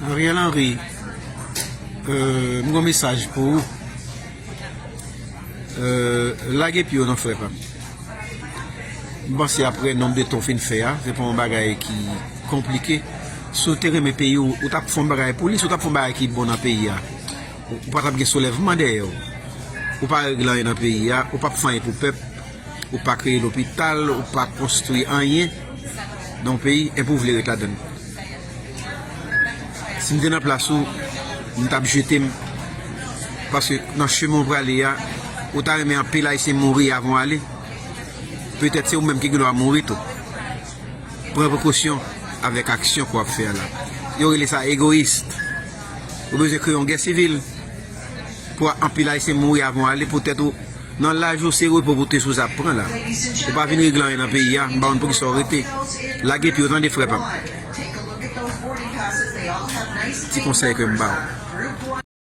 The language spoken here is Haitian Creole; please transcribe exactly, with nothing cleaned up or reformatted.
Ariel Henry, euh, m gon mesaj pou ou. Euh, lage pye w non, frè pa m. M panse apre nonb de tan w fin fè a, se pa yon bagay ki konplike. Si w te renmen peyi w, ou t ap fè yon bagay pou li. Si w t ap fè yon bagay ki bon nan peyi a, ou, ou pa t ap gen soulèvman dèyè w. Ou pa regle anyen nan peyi a, ou p ap fè anyen pou pèp. Ou pa kreye lopital, ou pa konstwi anyen nan yon peyi, enpi w vle ret ladann. Si m te nan plas ou, m t ap jete m. Paske nan chemen w prale a, ou ta renmen anpil Ayisyen mouri avan w ale. Petèt se ou menm ki gen dwa mouri tou. Pran prekosyon avèk aksyon ke w ap fè a la. Yo rele sa egoyis. Ou bezwen kreye yon gè sivil pou anpil Ayisyen mouri avan w ale, poutèt ou nan laj ou, se repo pou te sou sa ap pran la. Ou pa vin regle anyen nan peyi a, m pa konn poukisa w rete. Lage pye w tande, frè pa m. Ti konsèy ke m ba w.